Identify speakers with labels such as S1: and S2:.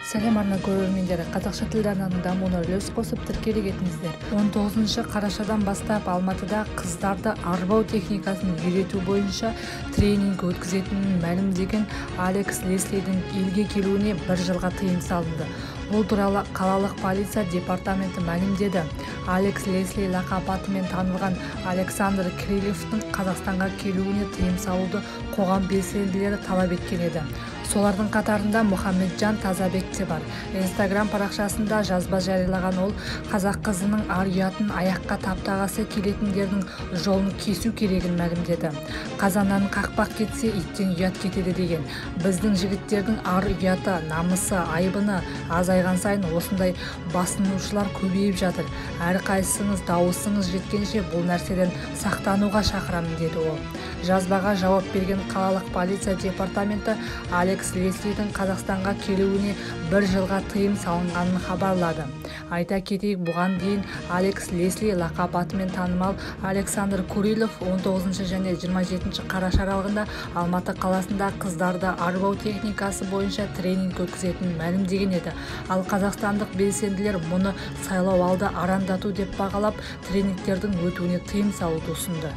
S1: Сәлем, арна көрермендері! Қазақша тілді арнаның дамуына үлес қосып, тіркеле кетіңіздер. 19 қарашадан бастап Алматыда қыздарды арбау техникасын үйрету бойынша тренинг өткізетінін мәлімдеген Алекс Леслидің елге келуіне бір жылға тыйым салынды. Бұл туралы қалалық полиция департаменті мәлімдеді. Алекс Лесли лақап атымен танылған Александр Кирилловтың Қазақстанға келуіне тыйым салуды қоғам белсенділері талап еткен еді. Солардың қатарында Мұхамеджан Тазабек те бар. Инстаграм парақшасында жазба жариялаған ол қазақ қызының ар-ұятын аяққа таптағысы келетіндердің жолын кесу керегін мәлімдеді. «Қазаннан қақпақ кетсе, иттен ұят кетеді» деген. Біздің жігіттердің ар-ұяты, намысы, айбыны азайған сайын осындай басынушылар көбейіп жатыр. Әрқайсыңыз дауысыңыз жеткенше бұл нәрседен сақтануға шақырамын, деді ол. Жазбаға жауап берген қалалық полиция департаменті Алекс Леслидің Қазақстанға келуіне бір жылға тыйым салынғанын хабарлады. Айта кетейік, бұған дейін Алекс Лесли лақап атымен танымал Александр Курилов 19 және 27 қараша аралығында Алматы қаласында қыздарды арбау техникасы бойынша тренинг өткізетінін мәлімдеген еді. Ал қазақстандық белсенділер мұны сайлау алды арандату деп бағалап, тренингтердің өтуіне тыйым салуды ұсынды.